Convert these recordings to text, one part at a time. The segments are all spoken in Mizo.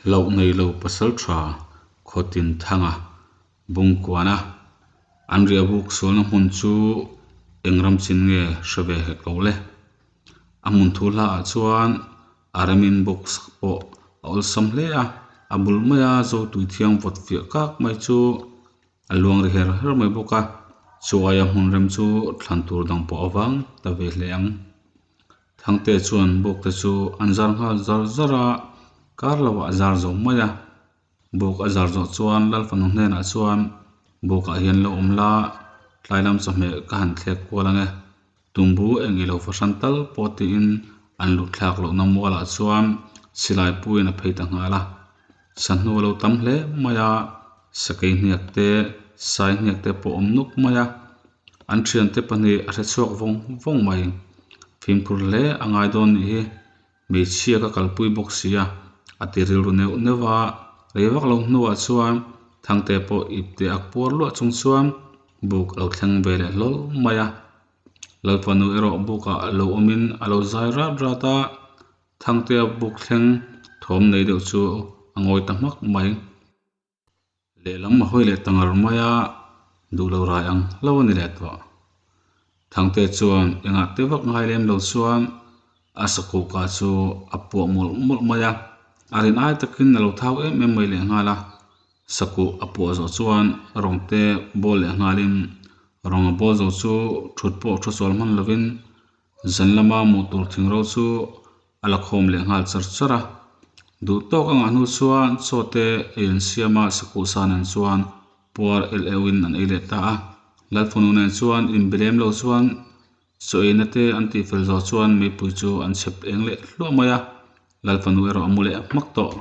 Hlauh nei lo pasaltha Khawtin Thanga Bungkuana an riahbuk sualna hmun chu eng ram chin nge hre ve hek lo le. A hmun thu hla ah chuan a remin box pawh a awlsam hle a, a bul maia zo tui thiang vawt fiah kak mai chu a luang ri her her mai bawk a, chu aia hmun rem chu thlan tur dang pawh a vang ta ve hle ang. Thangte chuan bawk te chu an zar nghal zar zar a, kar lo ah a zar zo mai a, bawk a zar zawh chuan Lalfanu hnenah chuan bawkah hian lo awm la, tlai lam chawhmeh ka han thlek kual ang e, tumbu eng ilo fahran tal pawh tiin an lut thlak lohna mualah chuan silai puiin a phei ta nghal a. Sahnu a lo tam hle mai a, sakei hniak te, sai hniak te pawh awm nuk mai a, an thiante pahnih a hre chhuak vawng vawng mai. Fimkhur hle a ngai dawn nih hi, hmeichhia ka kalpui bawk si a, a ti rilru neuh neuh a, rei vak lo hnuah chuan Thangte pawh ipte ak puar luah chung chuan buk a lo thleng ve leh hlawl mai a. Lalfanu erawh bukah lo awmin a lo zai rat rat a, Thangtea buk thleng thawm nei deuh chu a ngawi ta hmak mai. Lehlam a hawi leh ta ngar mai a, duh lo rai ang hlo a ni leh tawh. Thangtea chuan engah te vak ngai lem lo chuan a sakuhka chu a puah mawlh mawlh mai a, a rin ai takin a lo thau em em mai lehnghal a. Sakuh a puah zawh chuan rawng te bawl leh nghalin rawng a bawl zo chu thut pawh thu sual hman lovin Zan lama hmuh tur thing ro chu a la khawm leh nghal char char a. Duh tawk a ngah hnu chuan chaw te ei an siam a, sakuh sa nen chuan puar el euhin an ei leh ta a. Lalfanu nen chuan inbe lem lo chuan chaw eina te an tihfel zawh chuan meipui chu an chhep eng leh hluah mai a. Lalfanu erawh a mu leh hmak tawh.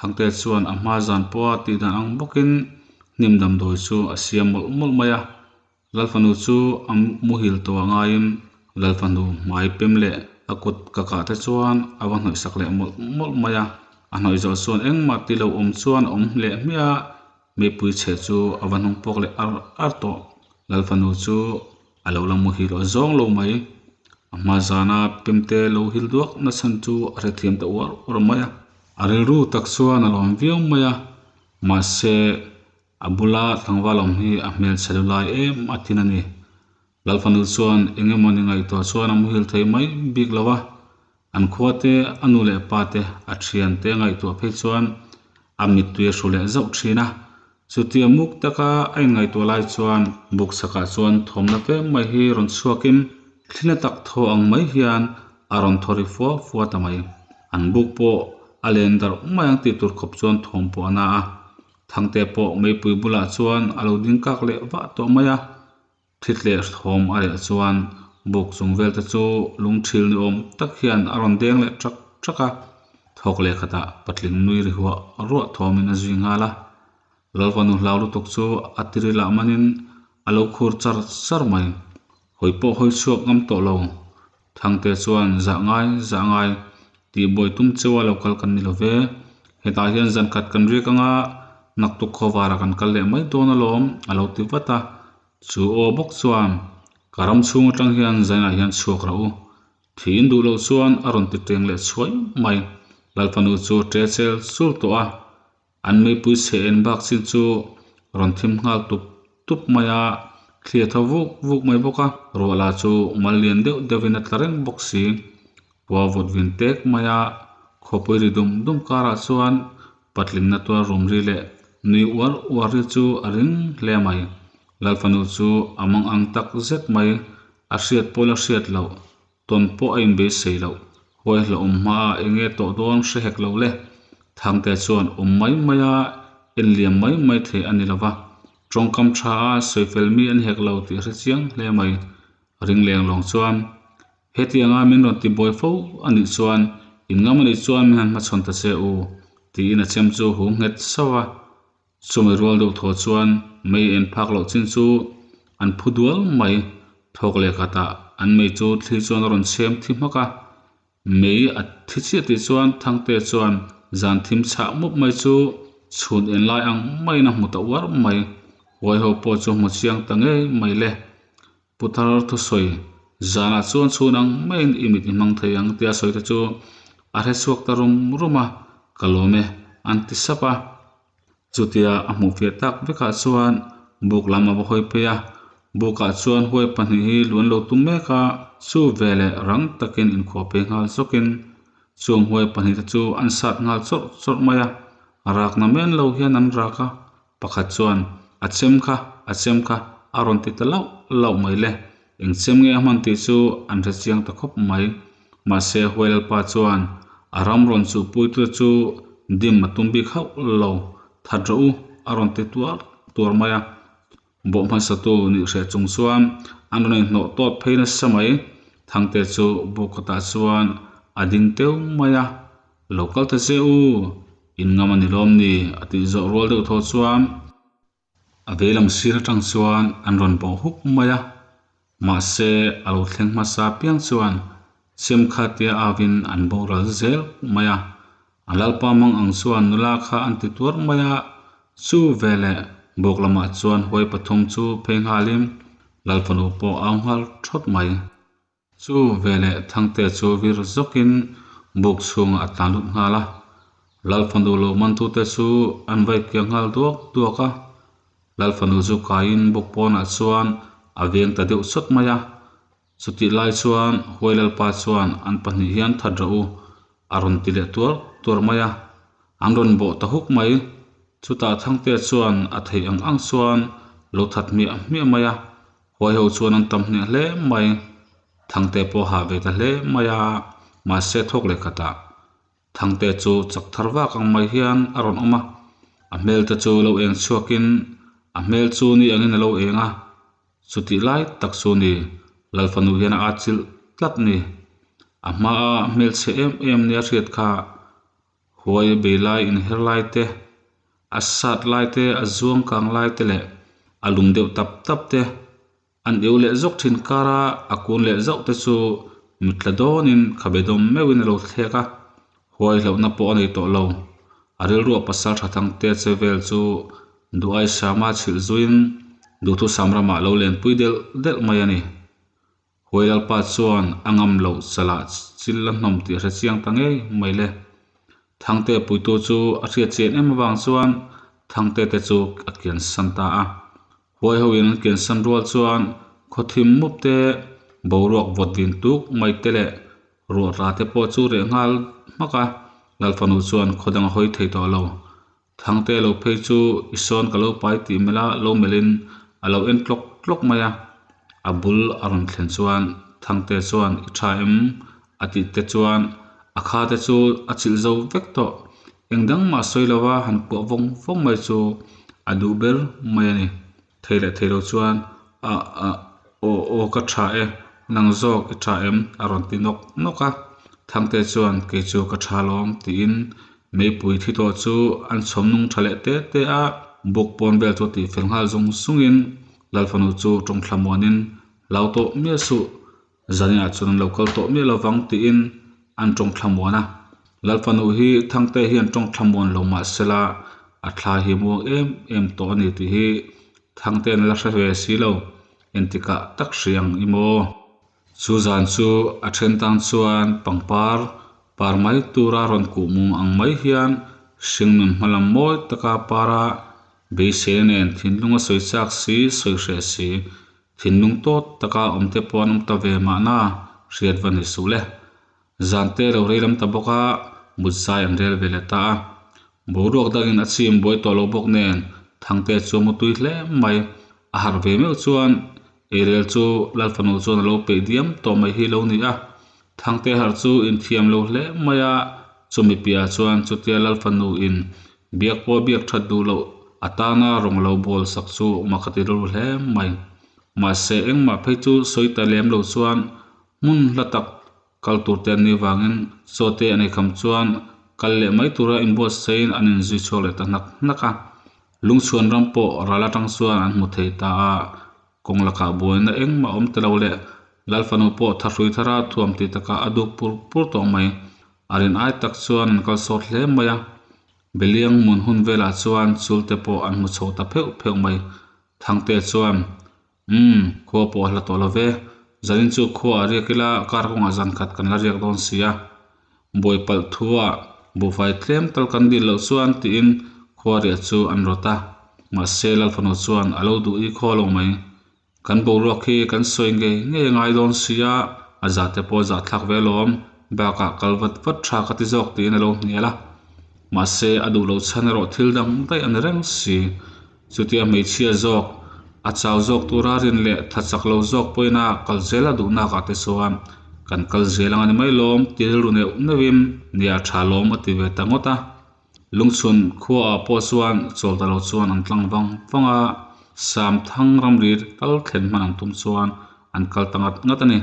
Thangte chuan a hma zan pawha tih dan ang bawkin hnim damdawi chu a siam mawlh mawlh mai a. Lalfanu chu a muhil tawh a ngaiin Lalfanu hmai pem leh a kut ka kah te chuan a va hnawih sak leh mawlh mawlh mai a. A hnawih zawh chuan engmah ti lo awm chuan a awm leh hmiah a, meipui chhe chu a va hnung pawk leh ar ar tawh. Lalfanu chu a lo la muhil aw zawng lo mai. A hma zana pemte lo hil duak na chhan chu a hrethiam ta uar uar mai a. A rilru tak chuan a lawm viau mai a, mahse A bula tlangval awm hi a hmelchhe lu lai em a thin a ni. Lalfanu chuan eng emaw ni ngaihtuah chuan a muhil thei mai bik lo a, an khua te, a nu leh pa te, a thian te ngaihtuah phei chuan a mittui a hru leh zauh thin a. Chutia muk taka a inngaihtuah lai chuan buk chhakah chuan thawmna fem mai hi rawn chhuakin thlina tak thaw ang mai hian a rawn thaw ri fua fua ta mai. An buk pawh a len darh mai ang tih tur khawp chuan thawm pawh a na a. Thangte pawh meipui bulah chuan a lo ding kak leh vah tawh mai a, thli tleh thawm a reh chuan buk chung vel te chu lungthil ni awm tak hian a rawn deng leh ṭak ṭak a, thawk leh khatah patling nui ri huah ruah thawmin a zui nghal a. Lalvanu hlau lutuk chu a tiri lah manin a lo khur char char mai. Hawi pawh hawi chhuak ngam tawh lo. Thangte chuan zah ngai zah ngai tih buai tum cheu a lo kal kan ni lo ve. Hetah hian zan khat kan riak anga naktuk khawvarah kan kal leh mai dawn alawm a lo ti vat a. Chu aw bawk chuan ka ram chhung atang hian zainah hian chhuak rawh u. Thiin duh loh chuan a rawn ti teng leh chhuai mai. Lalfanu chu ṭe chel chul tawh a. An meipui chhe en bak chin chu rawn thim nghal tup tup mai a, thli a tho vuk vuk mai bawk a, ruah lah chu mal lian deuh deuhin a tla reng bawk si. Khua vawt vin tek mai a, khawpui ri dum dum karah chuan patlinna tuar rum ri leh nui uar uar ri chu a ring hle mai. Lalfanu chu a mang ang tak zet mai, a hriat pawl a hriat loh. Tawn pawh a inbeisei loh. Huai hlauhawm hmaah eng nge tawh dawn hre hek lo le. Thangte chuan awm mai mai a, en liam mai mai thei a ni lo va. Tawngkam tha a sawifel mi an hek lo tih hre chiang hle mai. Ringleng lawng chuan, Hetianga min rawn ti buai fo a nih chuan in ngam a nih chuan min han hmachhawn ta che u, tiin a chem chu hum nghet sauh a. Chumi rual deuh thaw chuan mei en phak loh chin chu an phu dual mai. Thawk leh khatah an mei chu thli chuan a rawn chhem thi hmak a. Mei a thi chiah tih chuan Thangte chuan zan thim chhah mup mai chu chhun en lai ang maiin a hmu ta uar mai. Huai ho pawh chu hmu chiang ta ngei mai le. Putar thusawi zanah chuan chhun ang maiin i mit i hmang thei ang tia sawi te chu a hre chhuak ta rum rum a, ka lawm e. an ti sap a. Chutia a hmuh fiah tak vekah chuan buk lam a va hawi phei a, bukah chuan huai pahnih hi lu an lo tum mek a, chu veleh rang takin inkhuah phei nghal zawkin chung huai pahnih te chu an sat nghal chawrh chawrh mai a, rakna men lo hian an rak a, pakhat chuan a chem kha a chem kha a rawn ti ta lauh lauh mai le, eng chem nge a hman tih chu an hre chiang ta khawp mai. Mahse huai lalpa chuan a ram rawn chuhpuitute chu dim a tum bik hauh lo, That rawh u, a rawn ti tuar tuar mai a. Bawh hmasatu nih hreh chung chuan an rawn inhnawh tawt phei nasa mai. Thangte chu buk kawtah chuan a ding teuh mai a, Lo kal ta che u, in ngam a ni lawm ni? a tih zawh rual deuh thaw chuan. A veilam sir atang chuan an rawn bawh huk mai a, mahse a lo thleng hmasa piang chuan chem kha tia avin an boral zel mai a. A lalpa mang ang chuan nula kha an ti tuar mai a, chu veleh bawk lamah chuan huai pathum chu phei nghalin lalfanu pawh a au nghal thawt mai. Chu veleh Thangte chu vir zawkin buk chhungah a tlan lut nghal a, Lalfanu lo mantute chu an vai kiang nghal duak duak a. Lalfanu chu kaiin buk pawnah chuan a veng ta deuh chawt mai a. Chutih lai chuan Huai Lalpa chuan an pahnih hian that rawh u a rawn ti leh tuar tuar mai a, an rawn bawh ta huk mai. Chutah Thangte chuan a theih ang ang chuan lo that hmiah hmiah mai a, Huai ho chuan an tam hneh hle mai. Thangte pawh a hah ve ta hle mai a, mahse thawk leh khatah Thangte chu chak thar vak ang mai hian a rawn awm a, a hmel te chu lo eng chhuakin a hmel chu ni angin a lo eng a, chutih lai tak chu ni Lalfanu hian a atchilh tlat ni. A hmaa hmelchhe em em nia hriat kha Huai bei lai inher lai te, a sat lai te, a zuang kang lai te leh a lum deuh tap tap te, An eu leh zawk thin kara a kun leh zauh te chu mitla dawnin khabe dawm meuhin a lo thlek a, huai hlauhna pawh a nei tawh lo. A rilruah pasal tha thang te che vel chu duh aisama chhilh zuiin duhthusam ramah lo lenpui delh delh mai a ni. Huai lalpa chuan a ngam loh chalah chil la hnawm tih a hre chiang ta ngei mai le. Thangte puitu chu a hriat chian em avang chuan Thangte te chu a kian san ta a. Huai hoin an kian san rual chuan khawthim mup te, boruak vawt vin tuk mai te leh ruah tla te pawh chu reh nghal hmak a, Lalfanu chuan khaw dang a hawi thei tawh lo. Thangte lo phei chu i sawn ka lo pai tih mela lo melhin a lo en tlawk tlawk mai a, a bul a rawn thlen chuan Thangte chuan i tha em? a tih te chuan a kha te chu a chilh zo vek tawh. Eng dang mah sawi lova han kuah vawng vawng mai chu a duh ber mai a ni. Thei leh thei lo chuan a a aw aw ka tha e, nang zawk i tha em? a rawn ti nawk nawk a. Thangte chuan kei chu ka tha lawm tiin meipui thi tawh chu an chhawm nung tha leh te te a. Buk pawn vel chu tih fel nghal zung zungin Lalfanu chu tawngthla muanin hlau tawh miah suh Zaninah chuan an lo kal tawh miah lo vang tiin an tawng thlamuan a. Lalfanu hi Thangte hian tawng thlamuan lo mah sela a thla hi muang em em tawh a ni tih hi Thangte'n la hre ve si lo, entikah tak hri ang i maw? Chu zan chu a then tan chuan pangpar par mai tura rawn kuh mum ang mai hian hringnun hmalam mawi taka para beiseina nen thinlung a sawi chak si, sawi hreh si. Thinlung tawt taka awm te pawh an awm ta ve mahna hriat va ni suh le. Zan te lo rei lam ta bawk a, mut zai an rel ve leh ta a. Boruak dangin a chim buai tawh lo bawk nen Thangte chu a mu tui hle mai. A harh ve meuh chuan eirel chu Lalfanu chuan a lo peih diam tawh mai hi lo ni a. Thangte harh chu inthiam lo hle mai a, chumi piahah chuan chutia Lalfanu in Biak pawh biak that duh loh atana rawng lo bawl sak chu mak a ti rilru hle mai. Mahse engmah phei chu sawi ta lem lo chuan hmun hla tak kal tur te an nih vangin chaw te an eikham chuan kal leh mai tura inbuatsain an inzui chhuak leh ta hnak hnak a. Lungchhuan ram pawh ral atang chuan an hmu thei ta a, kawng lakah buaina engmah awm ta lo leh Lalfanu pawh thahrui thara thuam tih takah a duk pur pur tawh mai. A rin ai tak chuan an kal sawt hle mai a. Beliang mun hun velah chuan chul te pawh an hmu chho ta pheuh pheuh mai. Thangte chuan, Umm, khua pawh a hla tawh lo ve. Zanin chu khua a riak ila, kar kawngah zan khat kan la riak dawn si a. Buai palh thuah Buhfai tlem tal kan dil loh chuan tiin khua riah chu an rawt a. Mahse Lalfanu chuan a lo duh i khaw lo mai. Kan boruak hi kan sawi ngei ngei a ngai dawn si a, a zah te pawh a zah thlak ve alawm, bakah kal vat vat tha ka ti zawk tiin a lo hnial a. Mahse a duh lo chhan erawh thil dang daih a ni reng si. Chutia hmeichhia zawk, a chau zawk tura rin leh tha chak lo zawk pawhin a kal zel a duh nakah te chuan kan kal zel ang a ni mai lawm ti rilru neuh neuhin nia tha lawm a ti ve ta ngawt a. Lungchhun khuaah pawh chuan chawl ta lo chuan an tlang vang vang a, Samthang ramri tal thlen hman an tum chuan an kal ta ngat ngat a ni.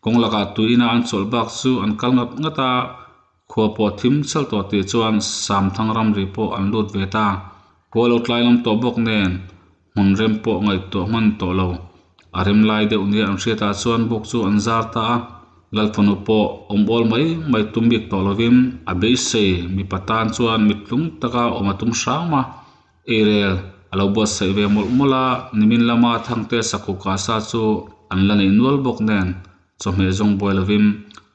Kawng lakah tui ina an chawlh bak chu an kal ngat ngat a, khua pawh thim chal tawh tih chuan Samthang ramri pawh an lut ve ta. Khua lo tlai lam tawh bawk nen hmun rem pawh ngaihtuah hman tawh lo. A rem lai deuh nia an hriatah chuan buk chu an zar ta a, Lalfanu pawh awm awl mai mai tum bik tawh lovin a beisei mipa tan chuan mittlung taka awm a tum hram a, eirel a lo buatsaih ve mawlh mawlh a, nimin lama Thangte sakhaw kah sa chu an la neih nual bawk nen chawhmeh zawng buai lovin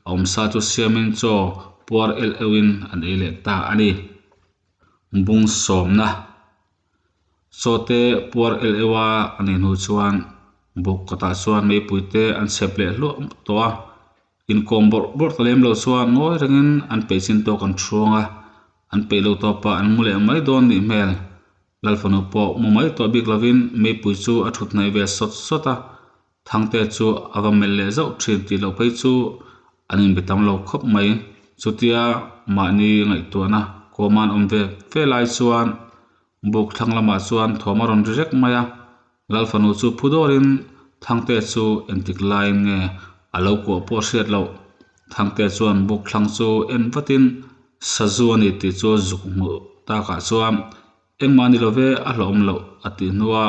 a awmsa chu siamin chaw puar el euhin an ei leh ta a ni. Bung sawmna. Chaw te puar el euh a a nih hnu chuan buk kawtah chuan meipui te an chhep leh hluah tawh a, inkawm bawrh bawrh ta lem lo chuan ngawi rengin an peih chin tawk an thuang a, an peih lo tawpah an mu leh mai dawn nih hmel. Lalfanu pawh mu mai tawh bik lovin meipui chu a thut hnaih ve sawt sawt a, Thangte chu a va melh leh zauh thin tih loh phei chu an inbe tam lo khawp mai. Chutia mahni ngaihtuahna kawma'n awm ve fe lai chuan buk thlang lamah chuan thawm a rawn ri rek mai a. Lalfanu chu phu dawrin Thangte chu engtik laiin nge a lo kuah pawh hriat loh. Thangte chuan buk thlang chu en vatin sazu a ni tih chu zuk hmuh takah chuan Engmah ni love a hlauhawm loh a tih hnua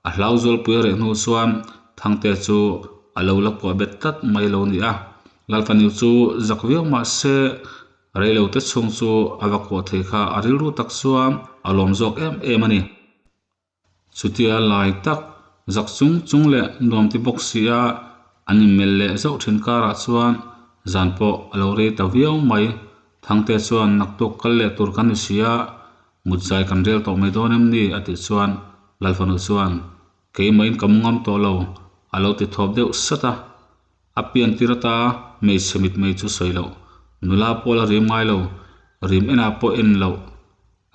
a hlau zualpui a reh hnu chuan Thangte chu a lo la kuah bet tlat mai lo ni a. Lalfanu chu zak viau mah se reilote chhung chu a va kuah thei kha a rilru tak chuan a lawm zawk em em a ni. Chutia lai tak zak chung chung leh nuam ti bawk si a an inmelh leh zauh thin karah chuan zan pawh a lo rei ta viau mai. Thangte chuan naktuk kal leh tur kan ni si a, mut zai kan rel tawh mai dawn em ni? a tih chuan Lalfanu chuan, Keimahin ka mu ngam tawh lo, a lo ti thawp deuh sat a. A pian tir ata hmeichhe mitmei chu sawi loh, nula pawh la rim ngai lo, rim enah pawh en loh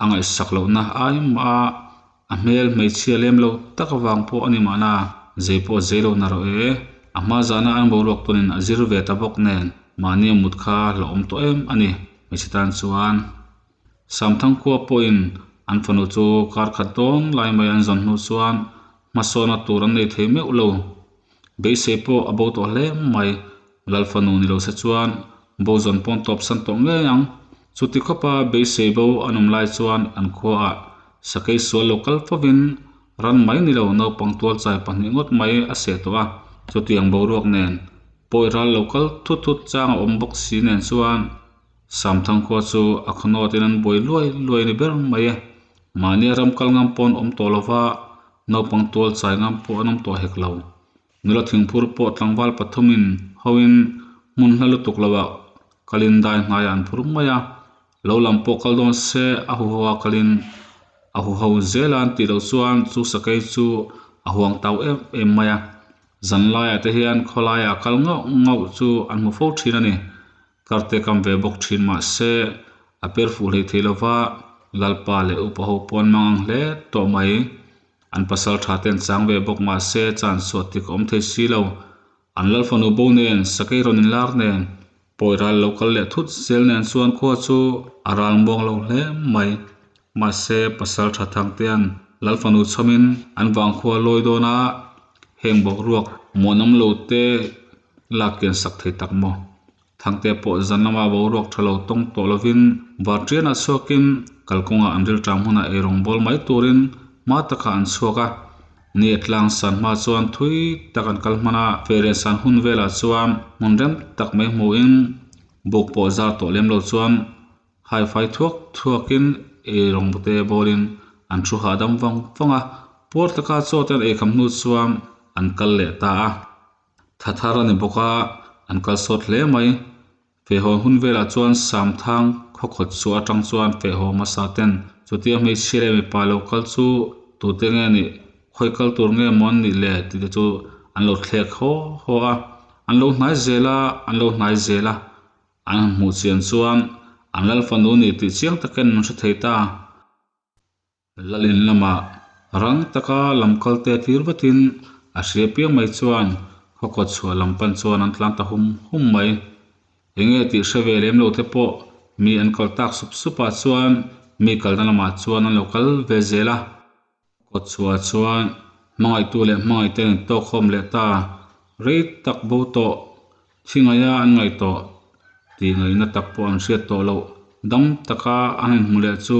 a ngaihsak lohna ai mah a, a hmel hmeichhia lem lo tak avang pawh a ni mahna, zei pawh zei lo na rawh e, a hma zana an boruak tawnin a zir ve ta bawk nen mahni a mut kha hlauhawm tawh em a ni, hmeichhe tan chuan. Samthangkhua pawhin an fanu chu kar khat dawn lai mai an zawn hnu chuan hmasawna tur an nei thei meuh lo. Beisei pawh a bo tawh hle mai, Lalfanu ni lo se chuan bo zawn pawn tawp san tawh ngei ang. Chuti khawpa beisei bo an awm lai chuan an khuaah sakei sual lo kal fovin ran mai ni lo naupang tualchai pahnih ngawt mai a seh tawh a, chutiang boruak nen pawi ral lo kal thut thut chang a awm bawk si nen chuan Samthang khua chu a khawnawtin an buai luai luai a ni ber mai e. Mahnia ram kal ngam pawh an awm tawh lo va, naupang tual chai ngam pawh an awm tawh hek lo. Nula thingphur pawh tlangval pathumin hoin hmun hla lutuk loah kalin dai hnaiah an phur mai a, lo lam pawh kal dawn se a huho a kalin a huho zel a an tih loh chuan chu sakei chu a huang tau em em mai a. Zan laiah te hian khawlaiah kal ngauh ngauh chu an hmu fo thin a ni. Karte kam ve bawk thin mah se a per fuh hlei thei lova Lalpa leh upa ho pawh an mang ang hle tawh mai. An pasal tha te an chang ve bawk mah se chan chhuah tik a awm thei si lo. An Lalfanu bo nen, sakei rawn inlar nen, pawi ral lo kal leh thut zel nen chuan khua chu a ral muang lo hle mai. Mahse pasal tha Thangtea'n Lalfanu chhawmin an vangkhua lawi dawn a, heng boruak muanawm lo te lak kian sak thei tak maw? Thangte pawh zan lama boruak tha lo tawng tawh lovin Varṭianah chhuakin kalkawngah an rilṭam hunah eirawng bawl mai turin hma takah an chhuak a. Ni a tlang san hma chuan thui tak an kal hman a, fehrian san hun velah chuan hmun rem tak mai hmuhin buk pawh zar tawh lem lo chuan Haifai thuak thuakin eirawng te bawlin an thu hahdam vang vang a, puar taka chaw te an eikham hnu chuan an kal leh ta a. Tha thar a ni bawk a, an kal sawt hle mai. Fehhawn hun velah chuan Samthang khaw khawt chhuah atang chuan feh haw hmasa ten chutia hmeichhia leh mipa lo kal chu tute nge nih khawi kal tur nge maw an nih le tih te chu an lo thlek haw haw a, an lo hnai zel a, an lo hnai zel a, an han hmuh chian chuan an lal fanu nih tih chiang takin an hre thei ta. Lal in lamah rang taka lam kal te tir vatin a hria piang mai chuan khaw kawt chhuah lam pan chuan an tlan ta hum hum mai. Enge tih hre ve lem lo te pawh mi an kal tak sup sup ah chuan mi kalna lamah chuan an lo kal ve zel a. Kawt chhuah chuan hmangaihtu leh hmangaihte an intawkkhawm leh ta. Rei tak bo tawh, thi ngaia an ngaih tawh tih ngaihna tak pawh an hriat tawh loh. Dam taka an inhmu leh chu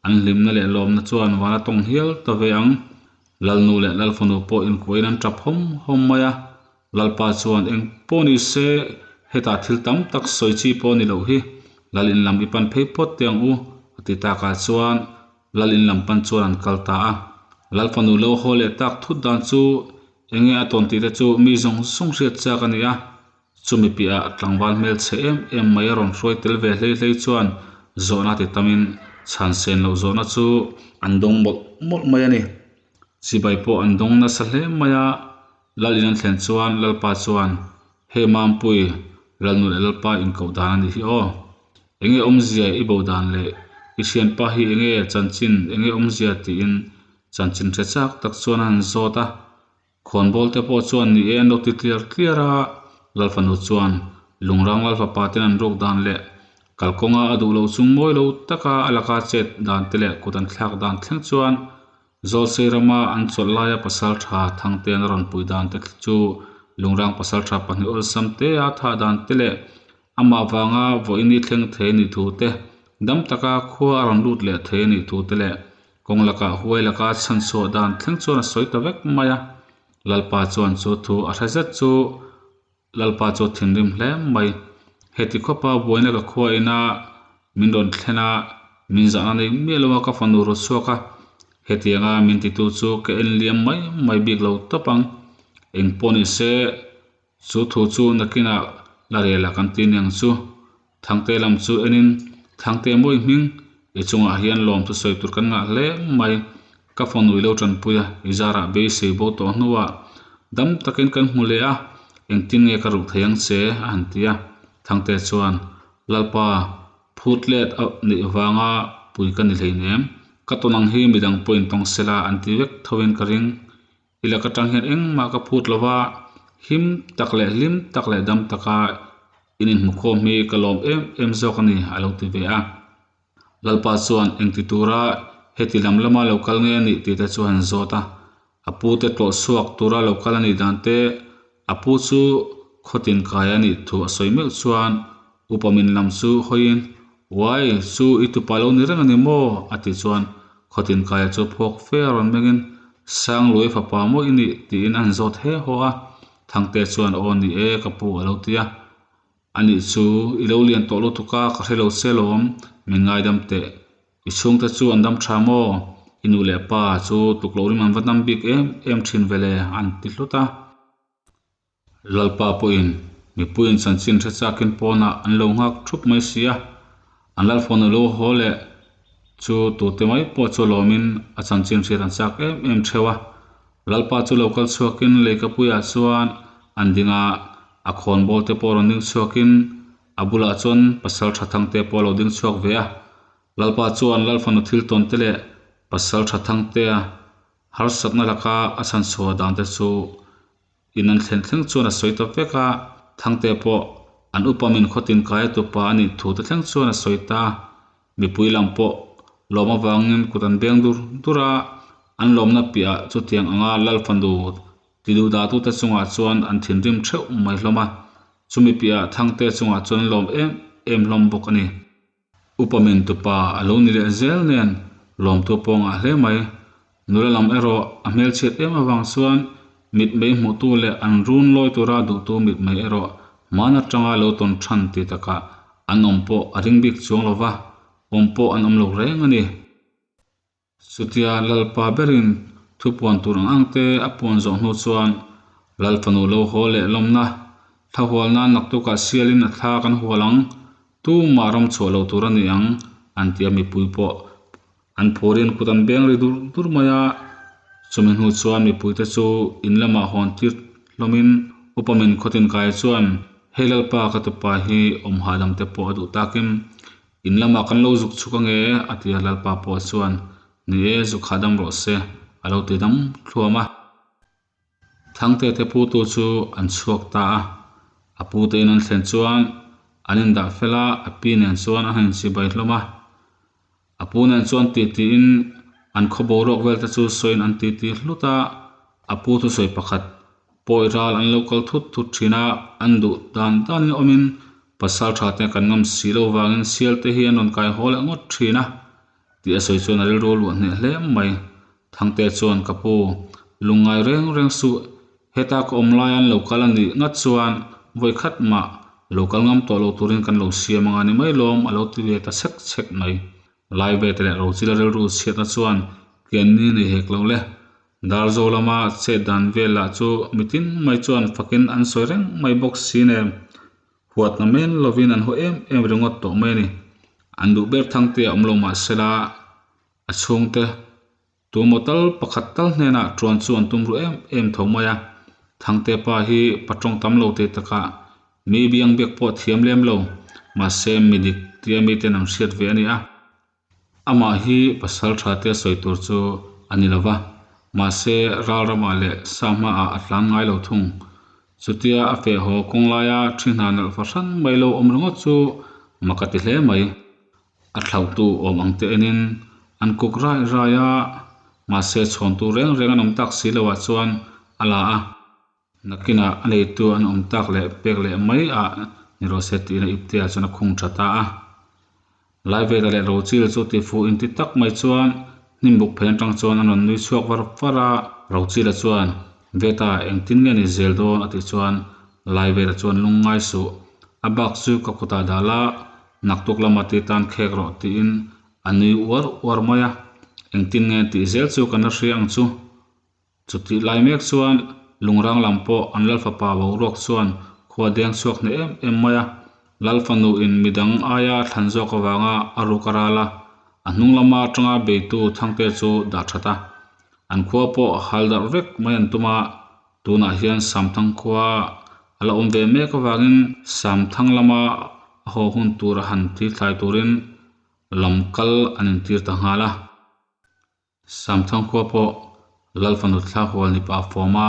an hlimna leh lawmna chuan van a tawng hial ta ve ang. Lalnu leh Lalfanu pawh inkuahin an tap hawm hawm mai a. Lalpa chuan eng pawh ni se, hetah thil tam tak sawi chi pawh a ni loh hi. Lal in lam i pan phei phawt teh ang u, a ti takah chuan Lal in lam pan chuan an kal ta a. Lal fanu lo haw leh tak thut dan chu eng nge a tawn tih te chu mi zawng zawng hriat chak a ni a. Chumi piahah tlangval hmelchhe em em mai a rawn hruai tel ve hlei hlei chuan zawhna ti tamin chhan sen loh zawhna chu an dawng mawlh mawlh mai a ni. Chibai pawh an dawng nasa hle mai a. Lal in an thlen chuan Lalpa chuan, Hei Mampui, Lalnu leh Lalpa inkoh dan a nih hi aw. Enge awmzia i bo dan leh i thianpa hi enge chanchin enge awmzia tiin chanchin hre chak tak chuan a han zawt a. Khawnbawl te pawh chuan ni e an lo ti tliar tliar a, Lalfanu chuan Lungrang Lalfapa ten an ruk dan leh kalkawnga a duh loh chung mawi lo taka a laka chet dan te leh kut an thlak dan thleng chuan Zawlsei rama an chawlh laia pasaltha Thangtean a rawn pui dan te chu Lungrang pasaltha pahnih awlsam te a thah dan te leh amah vanga vawiini thleng thei a nih thu te, dam taka khua a rawn lut leh thei a nih thu te leh kawng lakah huai laka chhanchhuah dan thleng chuan a sawi ta vek mai a. Lalpa chuan chu thu a hre zet chu Lalpa chu a thinrim hle mai. Heti khawpa buaina ka khua ina min rawn thlen a, min zahna nei miah lo a ka fanu ru chhuak a. Hetianga min titu chu ka en liam mai mai bik lo tawp ang. Eng pawh ni se, chu thu chu nakinah la rel ah kan ti aniang chu. Thangte lam chu enin, Thangte mawi hming, i chungah hian lawm chu sawi tur kan ngah hle mai. Ka phone ui lo tanpui a, i zarah beisei bo tawh hnuah dam takin kan hmu leh a, engtin nge ka ruk thei ang che? a han ti a. Thangte chuan, Lalpa, phut let a nih vanga pui ka ni hleinem, ka tawn ang hi midang pawhin tawng sela an ti vek thoin ka ring. I lak atang hian engmah ka phut lo va, him tak leh hlim tak leh dam taka in inhmukhawm hi ka lawm em em zawk a ni, a lo ti ve a. Lalpa chuan engti tura heti lam lama lo kal nge a nih tih te chu a han zawt a. A pu te tlawh chhuak tura lo kal a nih dan te, a pu chu khawtin kai a nih thu a sawi meuh chuan upa min lam chu hawiin, Uai, chu i tupa lo ni reng a ni maw? a tih chuan khawtin kaia chu phawk fe a rawn mengin, Sangluai fapa maw i nih? tiin a han zawt he haw a. Thangte chuan, Aw ni e, ka pu a lo ti a. Anih chu, i lo lian tawh lutuk a, ka hre lo che lawm, min ngaidam teh. I chhungte chu an dam tha maw? I nu leh pa chu tluk loh rim an va dam bik em em thin vele, an ti hlut a. Lalpa pawhin mipuiin chanchin hre chakin pawnah an lo nghak thup mai si a, an lalfawhna lo haw leh chu tute mai pawh chu lawmin a chanchin hriat an chak em em theuh a. Lalpa chu lo kal chhuakin leikapuiah chuan an ding a, a khawnbawl te pawh rawn ding chhuakin a bulah chuan pasal tha thangte pawh a lo ding chhuak ve a. Lalpa chuan Lalfanu thil tawn te leh pasal tha thangtea harsatna laka a chhanchhuah dan te chu in an thlen thleng chuan a sawi ta vek a, Thangte pawh an upa min khawtin kai a tupa a nih thu te thleng chuan a sawi ta a, mipui lam pawh lawm avangin kut an beng dur dur a, an lawmna piahah chutiang anga Lal fanu ti duh dahtute chungah chuan an thinrim theuh mai hlawm a, chumi piahah Thangte chungah chuan an lawm em em hlawm bawk a ni. Upa min tupa a lo ni leh zel nen lawmtu pawh ngah hle mai. Nula lam erawh a hmelchhiat em avang chuan mitmei hmuhtu leh an run lawi tura duhtu mitmei erawh hman atanga lo tawn than ti takah an awm pawh a ring bik chuang lo va, awm pawh an awm lo reng a ni. Chutia Lalpa berin thu puan tur ang ang te a puan zawh hnu chuan Lal fanu lo haw leh lawmna, thla hual nan naktukah sialin a thla kan hual ang. Tumah ram chhuah loh tur a ni ang an ti a, mipui pawh an phurin kut an beng ri dur dur mai a. Chumi hnu chuan mipuite chu in lamah hawn tir hlawmin upa min khawtin kai chuan hei Lalpa ka tupa hi awm hahdam te pawh a duh takin in lamah kan lo zuk chhuk ange a ti a, Lalpa pawh chuan ni e zuk hahdam rawh se a lo ti dam thluam a. Thangte te putu chu an chhuak ta a, a pute in an thlen chuan an indah fel a, a pi nen chuan an han inchibai hlawm a. A pu nen chuan titiin an khaw boruak vel te chu sawiin an titi hlut a, a pu thusawi pakhat pawi ral an lo kal thut thut thin a, an duh dan danin awmin pasal tha te kan ngam si lo vangin sial te hi an rawn kai haw leh ngawt thin a tih a sawi chuan a rilru luah hneh hle mai. Thangte chuan ka pu lungngai reng reng suh Heta ka awm lai an lo kal a nih ngat chuan vawi khat mah lo kal ngam tawh lo turin kan lo siam anga ni mai lawm a lo ti ve ta chhek chhek mai. Lai ve te leh Rochila rilru chhiatna chuan kian ni nei hek lo le. Darzo lama chet dan vel lah chu mitin mai chuan fakin an sawi reng mai bawk si nen huatna men lovin an haw em em ringawt tawh mai a ni. An duh ber thangte a awm lo mahsela a chhungte Tumaw tal pakhat tal hnenah ṭuan chu an tum ruh em em tho mai a, Thangte pa hi pa ṭawng tam lo teh takah mi biang biak pawh thiam lem lo, mahse mi dik tia miten an hriat ve a ni a. Amah hi pasal ṭha te sawi tur chu a ni lo va, mahse ral ramah leh sa hmaah a tlan ngai lo thung. Chutia a feh haw kawng laia ṭhi hna nalh fahran mai lo awm ringawt chu mak a ti hle mai. A thlauhtu awm ang te enin an kuk rai rai a, mahse chhawntu reng reng an awm tak si loah chuan a la a. Nakinah a neitu an awm tak leh pek leh mai ah ni rawh se tiin a ipte ah chuan a khung tha ta a. Laiveta leh Rochil chu tifuh inti tak mai chuan hnimbuk phei atang chuan an rawn nui chhuak var var a. Rochila chuan, Veta, engtin nge ni zel dawn? a tih chuan Laiveta chuan lungngai suh, a bak chu ka kutah dah la, Naktuk lama ti tan khek rawh tiin a nui uar uar mai a, engtin nge tih zel chu kan la hria ang chu. Chutih lai mek chuan Lungrang lam pawh an Lalfapa boruak chuan khua deng chhuak hneh em em mai a, Lalfanu in midang aia thlan zawk avanga a ruk a ral a, a hnung lama atanga beitu Thangte chu dah that a. An khua pawh hal darh vek mai an tum a, Tunah hian Samthang khua a la awm ve mek avangin Samthang lama a haw hun tur a han thil thlai turin lam kal an intir ta nghal a. Samthang khua pawh Lalfanu thla hual ni pah fawm a,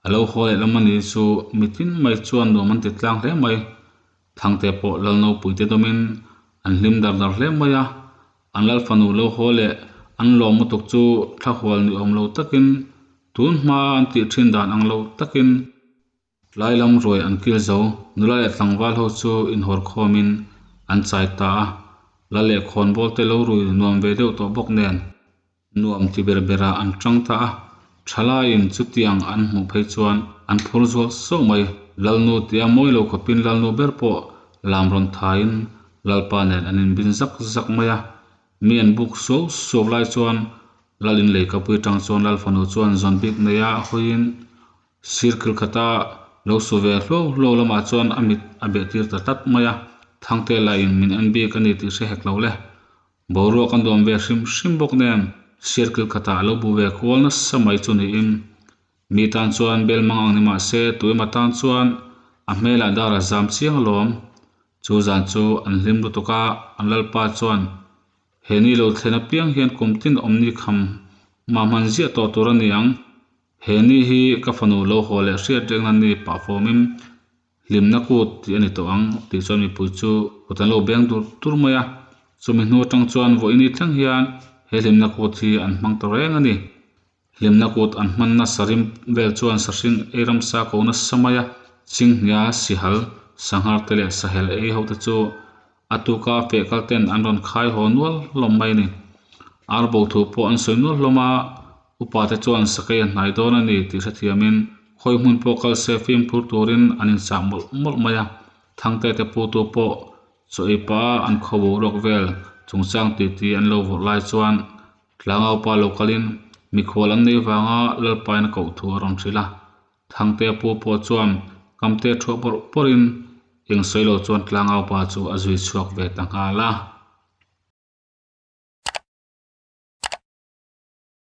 a lo haw leh lam a ni chu mitin mai chuan nuam an ti tlang hle mai. Thangte pawh Lalnopuite dawmin an hlim dar dar hle mai a. An lal fanu lo haw leh an lawm lutuk chu thla hual ni awm lo takin tun hma an tih thin dan ang lo takin tlai lam ruai an kil zo. Nula leh tlangval ho chu inhawr khawmin an chai ta a, la leh khawnbawl te lo rui nuam ve deuh tawh bawk nen nuam ti ber berah an tang ta a, thalaiin chutiang an hmuh phei chuan an phur zual sauh mai. Lalnu tia mawi lo khawpin Lalnu ber pawh lam rawn thaiin Lalpa nen an inbin zak zak mai a, mi an buk suau suau lai chuan Lal in leikapui atang chuan Lal fanu chuan zawn bik neia hawiin sir kil khata lo su ve hluau hluau lamah chuan a mit a beh tir ta tlat mai a, Thangte lahin min en bik a ni tih hre hek lo le. Boruak an duam ve hrim hrim bawk nen circle khatah a lo bu ve kual nasa mai chu niin mi tan chuan bel mang ang ni mah se tuema tan chuan a hmelah dar a zam chiang alawm. Chu zan chu an hlim lutuk a, an lalpa chuan he ni lo thlen apiang hian kum tin awmni kham mah hman ziah tawh tur a ni ang. He ni hi ka fanu lo haw leh hriat rengna ni pah fawmin Hlimna kut tih a ni tawh ang tih chuan mipui chu kut an lo beng dur dur mai a, chumi hnu atang chuan vawiini thleng hian he hlimna kut hi an hmang ta reng a ni. Hlimna kut an hmanna sarim vel chuan sahring ei ramsa ko nasa mai a, chinghnia, sihal, sanghar te leh sahel ei ho te chu a tuka feh kal ten an rawn khai haw nual hlawm mai a ni. Ar bo thu pawh an sawi nual hlawm a, upa te chuan sakei a hnai dawn a ni tih hrethiamin khawi hmun pawh kal se fimkhur turin an inchah mawlh mawlh mai a. Thangte te putu pawh chaw ei pah a an khaw boruak vel chungchang titi an lo vawrh lai chuan tlangaupa lo kalin mikhual an nei vanga Lalpain a koh thu a rawn hrilh a. Thangte pu pawh chuan kamte thuah bawrh bawrhin. Eng sawi lo chuan tlangaupa chu a zui chhuak ve ta nghal a.